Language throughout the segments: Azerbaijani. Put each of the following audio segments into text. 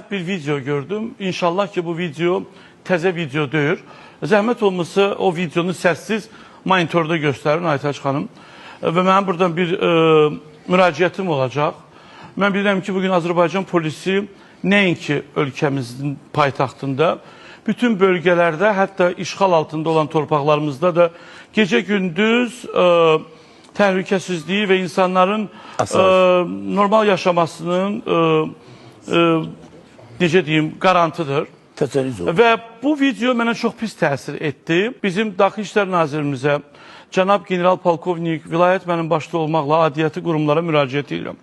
Sərt bir video gördüm. İnşallah ki bu video təzə video deyil. Zəhmət olmasa o videonu səssiz monitorda göstərin Aytaç xanım. Və mənim buradan bir müraciətim olacaq. Mən bilirəm ki, bugün Azərbaycan polisi nəinki ölkəmizin paytaxtında, bütün bölgələrdə, hətta işğal altında olan torpaqlarımızda da gecə-gündüz təhlükəsizliyi və insanların normal yaşamasının necə deyim, qarantıdır. Təsəvvür olun. Və bu video mənə çox pis təsir etdi. Bizim Daxili İşlər Nazirimizə, cənab general polkovnik, vilayət mənim başda olmaqla adiyyəti qurumlara müraciət edirəm.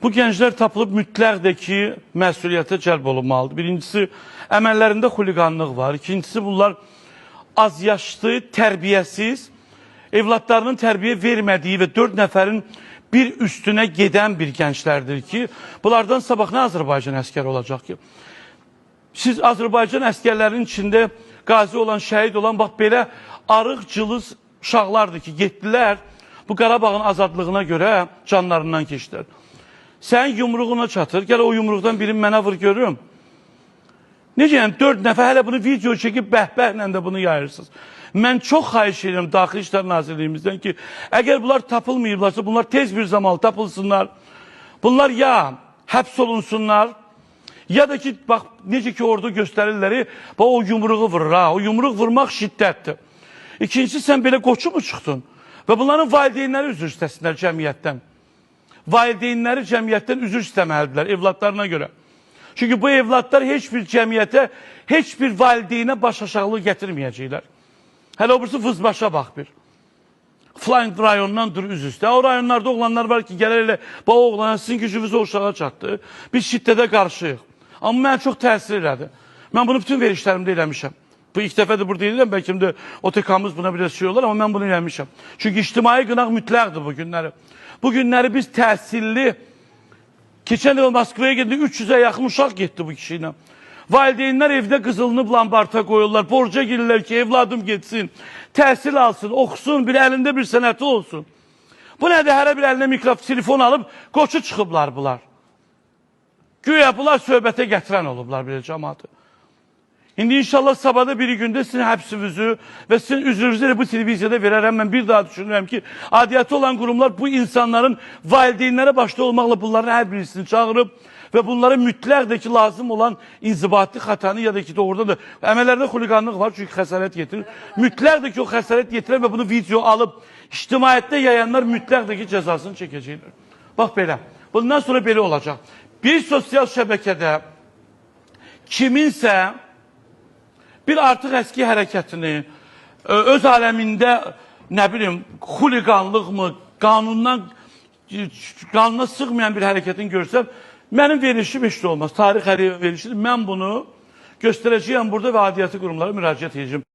Bu gənclər tapılıb mütləqdir ki, məsuliyyətə cəlb olunmalıdır. Birincisi, əməllərində xuliqanlıq var. İkincisi, bunlar az yaşlı, tərbiyəsiz, evladlarının tərbiyə vermədiyi və 4 nəfərin bir üstünə gedən bir gənclərdir ki, bunlardan sabah nə Azərbaycan əskəri olacaq ki? Siz Azərbaycan əskərlərinin içində qazi olan, şəhid olan, bax belə arıq cılız uşaqlardır ki, getdilər bu Qarabağın azadlığına görə canlarından keçdilər. Sənin yumruğuna çatır, gəl o yumruqdan birini mənə vur görüm. Necə yəni 4 nəfər hələ bunu video çəkib bəhbəhlə də bunu yayırsınız. Mən çox xahiş edirəm Daxili İşlər Nazirliyimizdən ki, əgər bunlar tapılmayıblarsa, bunlar tez bir zaman tapılsınlar. Bunlar ya həbs olunsunlar, ya da ki, bax, necə ki orada göstərirlər, bax, o yumruğu vurur ha, o yumruq vurmaq şiddətdir. İkincisi, sən belə qoçu mu çıxdın? Və bunların valideynləri üzr istəsinlər cəmiyyətdən. Valideynləri cəmiyyətdən üzr istəməlidirlər evladlarına görə. Çünki bu evladlar heç bir cəmiyyətə, heç bir valideynə baş aşağılıq gətirməyəcəklər. Hələ o birisi vızbaşa bax bir. Flying rayondan dur üz üstə. O rayonlarda oğlanlar var ki, gələr elə, bax o oğlana sizin gücünüz o uşağa çatdı. Biz şiddətə qarşıyıq. Amma mənə çox təsir elədi. Mən bunu bütün verilişlərimdə eləmişəm. Bu ilk dəfədir burada edirəm, bəlkə də OTK-mız buna biraz şey olar, amma mən bunu eləmişəm. Çünki ictimai qınaq mütləqdir bu günləri. Bu günləri biz təsirli, keçən il Moskvaya getdi, 300-ə yaxın uşaq getdi bu kişi ilə. Valideynlər evdə qızılını lambarta qoyurlar, borca girirlər ki, evladım getsin, təhsil alsın, oxusun, bir əlində bir sənəti olsun. Bu nədir? Hərə bir əlinə mikrofon, telefon alıb, qoçu çıxıblar bunlar. Güya bunlar söhbətə gətirən olublar belə cəmaatı. İndi inşallah sabahda bir gündə sizin həbsinizi və sizin üzrünüzü elə bu televiziyada verərəm. Mən bir daha düşünürəm ki, adiyyatı olan qurumlar bu insanların valideynlərə başda olmaqla bunların hər birisini çağırıb və bunlara mütləq də ki, lazım olan inzibati xətanı ya da ki, doğrudan da əməllərdə xuliqanlıq var, çünki xəsarət yetirir. Mütləq də ki, o xəsarət yetirən və bunu video alıb ictimaiyyətdə yayanlar mütləq də ki, cəzasını çəkəcəklər. Bax belə. Bundan sonra belə olacaq. Bir sosial şəbəkədə kiminsə bir artıq əski hərəkətini, öz aləmində, nə bilim, xuliqanlıqmı, qanuna sığmayan bir hərəkətini görsəm, mənim verilişim heç də olmaz. Tarix Əliyev verilişidir. Mən bunu göstərəcəyəm burada və adiyyəti qurumlara müraciət edəcəyəm.